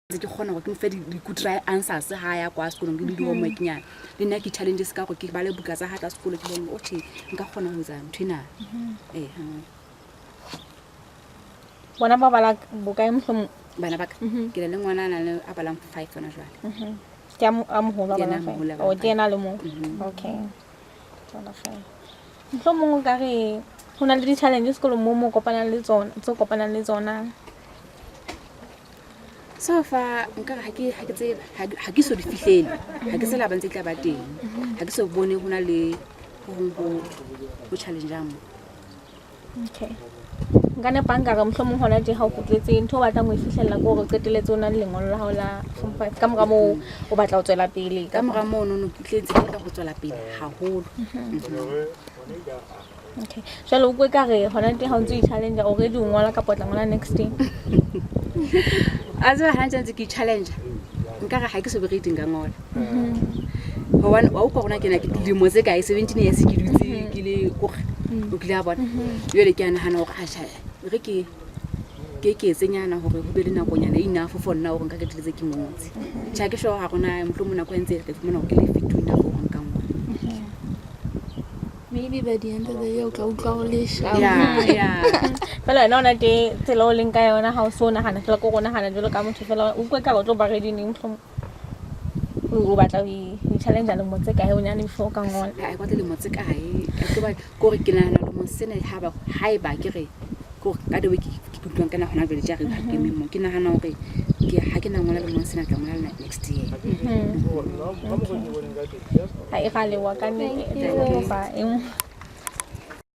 Ntse ke kgona gore ke mo fe di-good answers ha ya kwa sekolong ke le di-homework nyana. Le nna ke challenges ka gore ke bale buka tsa ha tsa sekolo, ke bone, okay, nka kgona ho etsa ntho ena. Ee. Bona ba bala bokae mohlomong? Bana ba ka, ke na le ngwana a nang le a balang 5 hona jwale. Ke a moholo a Ke yena balang a 5? Moholo a Oh, balang ke 5. Yena a le mong. Okay, Tsona 5. Mohlomong o ka re ho na le di-challenge sekolong mo kopanang le tsona, tse o kopanang le tsona? So far nkare ha ke tsebe, ha ke so di fihlele, ha ke tsela ba ntse tla ba teng, ha ke so bone ho na le ho hong ho challengeang mo. Okay, nka nepa nka re mohlomong hona tje ha o kgutletse, ntho o batlang ho e fihlella ke hore o qetelletse o na le lengolo la hao la form 5. Ka mora moo o batla ho tswela pele? Ka mora moo nono ke tletse, ke batla ho tswela pele haholo. Okay, jwale o kwe ka re hona teng ha o ntse o i-challenge already, o ngola kapa o tla ngola next day? A tseba ha ntse ke i-challenge, nkare ha ke so be ready nka ngola, hobane wa utlwa rona ke na ke dilemo tse kae, 17 years ke dutse ke le kore o kile a bona. Jwale ke a nahana hore atjha, re ke ke etsenyana hore ho be le nakonyana e enough for nna hore nka qetelletse ke ngotse. Tjhe, ha ke sure, ha rona mohlomong nako e ntse e tla fumana hore ke le fit enough hore nka ngola. Maybe by the end of the year o tla utlwa o le sharp. Yeah. Fela wena o na te tsela o leng ka yona, ha o so nahana fela, ko go nahana jwalo ka motho fela, o utlwe ka o tlo ba ready neng mohlomong? O batla ho i-challenge lemo tse kae bonyane before o ka ngola? Ha ke batla lemo tse kae, ke ba kore ke nahana lemong sena ha ba haeba ke re kore ka the way ke utlwang ka na hona jwale tja re ha ke eme mo, ke nahana hore ke ha ke na ngola lemong sena, ke tla ngola next year. Ha e galewa ka nnete. Ba eng?